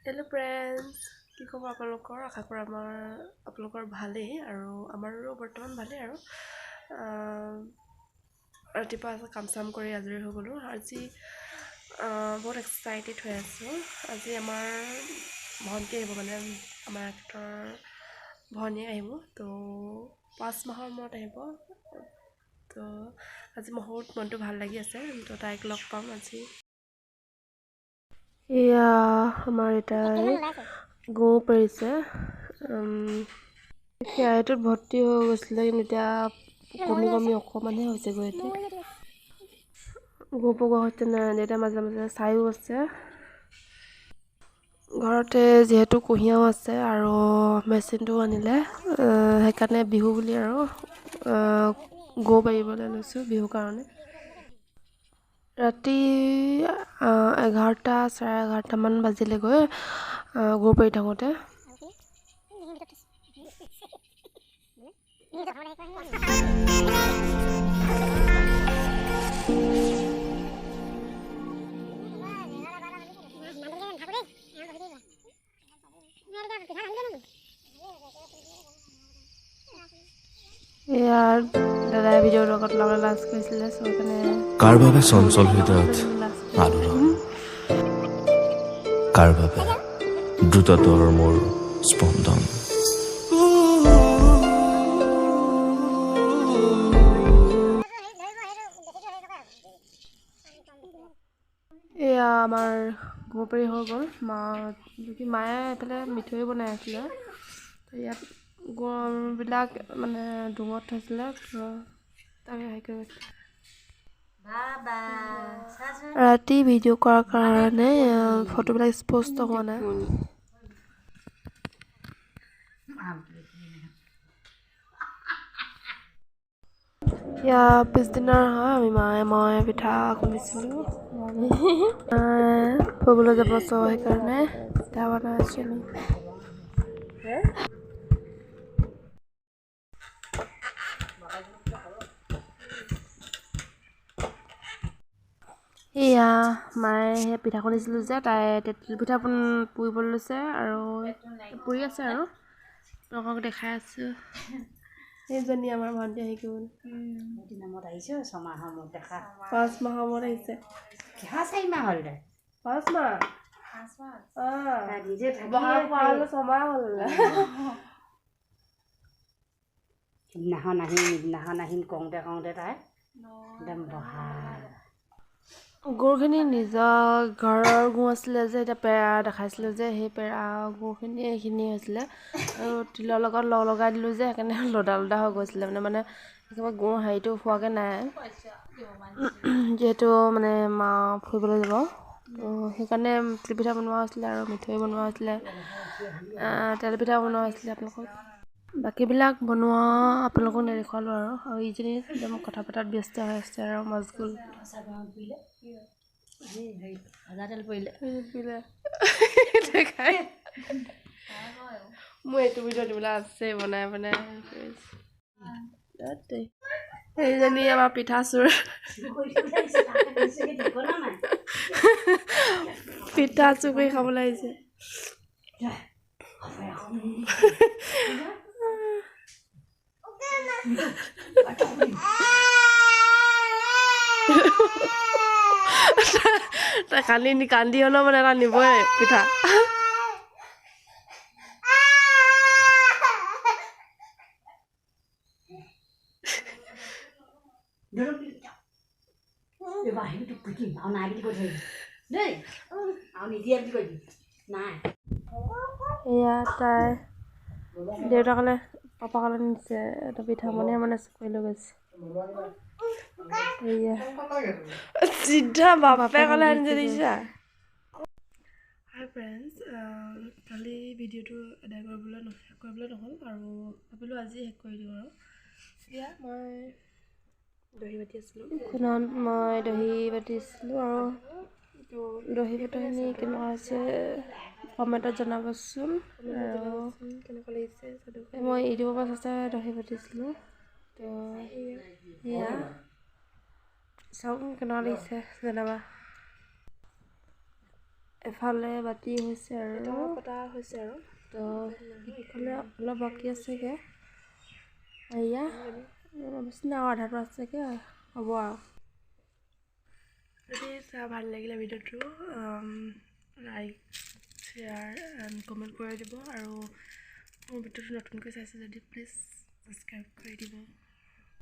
Hello' friends, কি খবৰ আপোনালোকৰ? আশা কৰোঁ আপোনালোকৰ ভালেই আৰু আমাৰো বৰ্তমান ভালেই। আৰু ৰাতিপুৱা কাম চাম কৰি আজৰি হৈ গ'লোঁ। আজি বহুত এক্সাইটেড হৈ আছোঁ। আজি আমাৰ ভণ্টি আহিব, মানে আমাৰ এক্টৰ ভনীয়ে আহিব। তো 5 মাহৰ মূৰত আহিব। তো আজি বহুত মনটো ভাল লাগি আছে। তো তাইক লগ পাম আজি। এয়া আমাৰ এটাই গৰু পাৰিছে। কেৰাহীটোত ভৰ্তি হৈ গৈছিলে, কিন্তু এতিয়া কমি কমি অকণমানহে হৈছেগৈ। এতিয়া গৰু পগোৱা হৈছে নাই, দেউতাই মাজে মাজে চায়ো আছে। ঘৰতে যিহেতু কুঁহিয়াও আছে আৰু মেচিনটোও আনিলে, সেইকাৰণে বিহু বুলি আৰু গৰু পাৰিবলৈ লৈছোঁ বিহুৰ কাৰণে। ৰাতি 11টা 11:30মান বাজিলেগৈ গৰু পাৰি থাকোঁতে। এয়া দাদাই ভিডিঅ'ৰ লগত ওলাবলৈ লাজ কৰিছিলে, চ' সেইকাৰণে। কাৰ বাবে চঞ্চল হৃদয়ত আলোড়ন, কাৰ বাবে দ্ৰুততৰ মোৰ স্পন্দন। এয়া আমাৰ গোবৰ পাৰি হৈ গ'ল। মা কি মায়ে এইফালে মিঠৈ বনাই আছিলে। ইয়াত গুৰবিলাক মানে ডুঙত থৈছিলে, তাকে হেৰি কৰি আছিলে। ৰাতি ভিডিঅ' কৰাৰ কাৰণে ফটোবিলাক স্পষ্ট হোৱা নাই। ইয়াৰ পিছদিনাৰ হয় আমি মায়ে মই পিঠা খুন্দিছিলোঁ। ফুৰিবলৈ যাব, চ' সেইকাৰণে পিঠা বনাই আছোঁ আমি। এয়া মায়ে সেই পিঠা খুন্দিছিলোঁ যে, তাই তেতেলী পিঠা পুৰিবলৈ লৈছে আৰু পুৰি আছে আৰু আপোনালোকক দেখাই আছোঁ। সেইজনী আমাৰ ভণ্টি আহি গ'ল। 5 মাহৰ মূৰত আহিছে। 5 মাহ বহাগ পোৱা হ'লে 6 মাহ হ'ল। সিদিনাখন আহিম সিদিনাখন আহিম কওঁতে কওঁতে তাই একদম বহাগ। গুৰখিনি নিজৰ ঘৰৰ গুৰ আছিলে যে, এতিয়া পেৰা দেখাইছিলোঁ যে, সেই পেৰা গুৰখিনি এইখিনি হৈছিলে আৰু তিলৰ লগত লগ লগাই দিলোঁ যে, সেইকাৰণে লদা লদা হৈ গৈছিলে। মানে মানে একেবাৰে গুৰ হেৰিটো হোৱাগৈ নাই, যিহেতু মানে মা ফুৰিবলৈ যাব, তো সেইকাৰণে তিলপিঠা বনোৱা হৈছিলে আৰু মিঠৈ বনোৱা হৈছিলে, তেল পিঠা বনোৱা হৈছিলে। আপোনালোকক বাকীবিলাক বনোৱা আপোনালোকক নেদেখুৱালোঁ আৰু। আৰু ইজনী একদম কথা পতাত ব্যস্ত হৈ আছে আৰু মজগুল। মোৰ এইটো ভিডিঅ' দিবলৈ আছে বনাই বনাই। সেইজনী আমাৰ পিঠা চোৰ, পিঠা চুৰ কৰি খাবলৈ আহিছে। তাই কান্দি কান্দি হ'লেও মানে এটা নিবই পিঠা। এয়া তাই দেউতাকলে পাপাকলে নিছে এটা পিঠা, মনে মনে চুকৈ লৈ গৈছে। এয়া চিধা বাপেকলে আনিছে দিছা। হাই ফ্ৰেণ্ডছ, কালি ভিডিঅ'টো আদায় কৰিবলৈ নহ'ল আৰু ভাবিলোঁ আজি শেষ কৰি দিওঁ। আৰু এয়া মই দহি বাতি আছিলোঁ, খুন্দনাত মই দহি বাতিছিলোঁ আৰু দহি বটাখিনি কেনেকুৱা হৈছে কমেণ্টত জনাবচোন। আৰু কেনেকুৱা লাগিছে মই ইউটিউবৰ পৰা চাই দহি বাতিছিলোঁ। তো এয়া চাওঁ কেনেকুৱা লাগিছে জনাবা। এফালে বাতি হৈছে আৰু পতা হৈছে আৰু, তো ইফালে অলপ বাকী আছেগৈ। এয়া বেছি নাই আৰু, আধাটো আছেগৈ, হ'ব আৰু। যদি চাই ভাল লাগিলে ভিডিঅ'টো, লাইক, শ্বেয়াৰ এণ্ড কমেণ্ট কৰি দিব, আৰু মোৰ ভিডিঅ'টো নতুনকৈ চাইছে যদি প্লিজ ছাবস্ক্ৰাইব কৰি দিব।